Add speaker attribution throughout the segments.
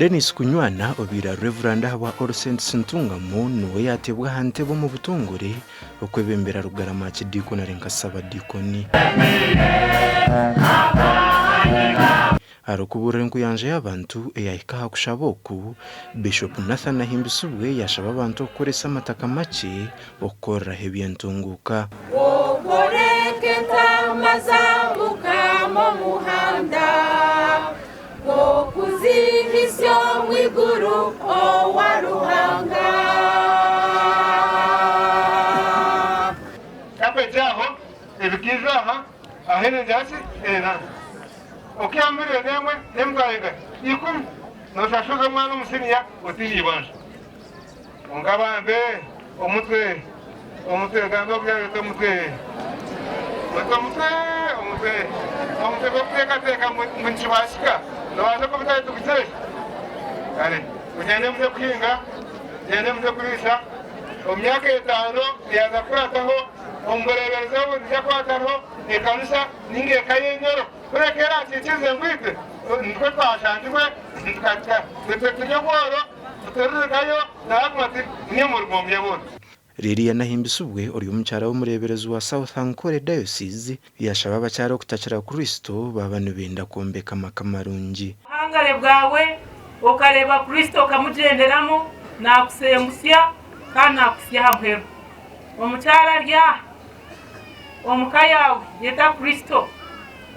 Speaker 1: Denis Kunywana obaire ari Revuranda ahabwa All Saints Ntungamo niwe yaateebwa aha ntebe omu butongore okwebembera Rugarama Archidiikonare nka Ssabadiikoni. Arikubuurira enkuyanja y'abantu eyaahika aha kushaba oku, Bishop Nathan Ahimbisibwe yaashaba abantu okukoresa amataka makye okukoreraho eby'entunguuka.
Speaker 2: Okworeka entaama za Mukama omuhanda gw'okuzihitsya omu iguru owa Ruhanga.
Speaker 3: Kapeti aho, ebikaijo aha, aherengyera ki? Ena. Okaihamu miriyoni emwe n'emitwaro engahi? Ikumi. Noshashuza omwana omu siniya otaine ibanja. Kwonka bambe omutwe, omutwe, gamba okugira oti omutwe, oti omutwe, omutwe, omutwe gw'okuteekateeka ngu ngu nikibaasika, noobaasa kuba otari Kare mugyende muze kuhinga, mugyende muze kuriisa, omu myaka etaano yaaza kukurataho, omu bureeberezi obu niija kuba hatariho ekanisa nainga eka y'enyoro. Kureka eraakiikirize ngu itwe nikwo twashangirwe, nitwe turi obworo. Tuturirigayo naaguma ati, Niinye murimo muby'abooro.
Speaker 1: Lilian Ahimbisibwe ori omukyara w'omureeberezi wa South Ankole Diocese yashaba abakyara okutakira Kristo baaba nibenda kwombeka amaka marungi.
Speaker 4: Obuhangare bwawe okareeba Kristo okamugyenderamu naakusengutsya kandi naakuhitsya aha muheru. Omukyara ari aha omu ka yaawe yeta Kristo.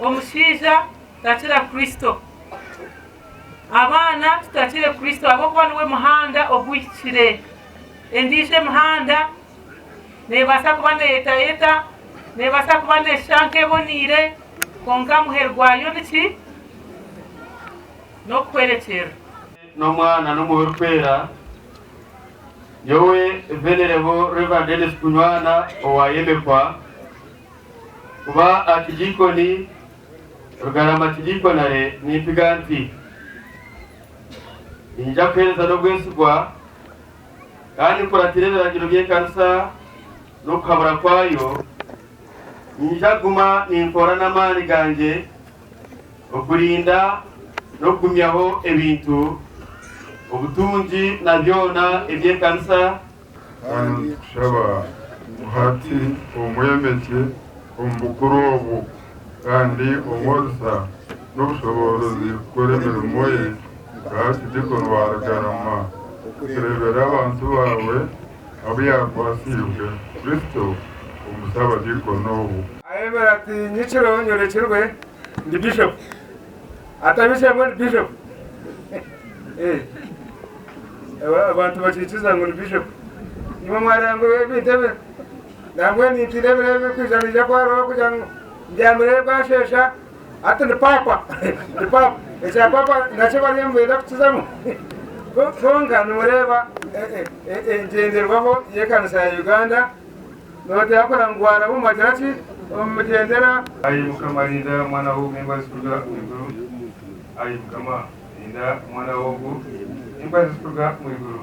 Speaker 4: Omushaija takira Kristo. Abaana tutakire Kristo ahabw'okuba niwe muhanda oguhikire. Endiijo emihanda neebaasa kuba neeyetayeta, neebaasa kuba neeshusha nk'eboneire, kwonka muheru gwayo niki? N'okuhwerekyerera.
Speaker 5: N'Omwana n'Omwoyo Orikwera, nyowe Venerable Rev. Denis Kunywana owayemekwa kuba Archidiikoni Rugarama Kidiikonare nimpiga nti, Niinyija kuheereza n'obwesigwa kandi nkuratire ebiragiro by'ekanisa n'okuhabura kwayo. Niinyija kuguma ninkora n'amaani gangye okurinda n'okugumyaho ebintu, obutungi na byona eby'ekanisa.
Speaker 6: Kandi nitukushaba ngu hati omwemekye omu bukuru obu, kandi omwozesa n'obushoboorozi kukora emirimo ye nka Archdeacon wa Rugarama, kureebera abantu baawe abu yaakwasiibwe Kristo omu busabadiikoni obu.
Speaker 3: Ayebera ati, Nyekiro nyorekirwe ndi bishop. Ata bishop ndi bishop. Abantu bakiikiriza ngu ni bishop. Imwe mwareeba ngu ebintu ebi nambwenu nintiina ebiro ebirikwija niija kuba hariho kugira ngu mbyamire bwasheesha hati ni paapa ni paapa ekya paapa nakyo bariyo nibenda kukizamu kwonka nimureeba engyenderwaho y'ekanisa ya Uganda noteekwa kureba ngu waraba omu bagira ki omu migyendera. Ai Mukama rinda omwana w'ogu embabazi kuruga omu iguru Ai Mukama rinda omwana w'ogu embabazi kuruga omu iguru.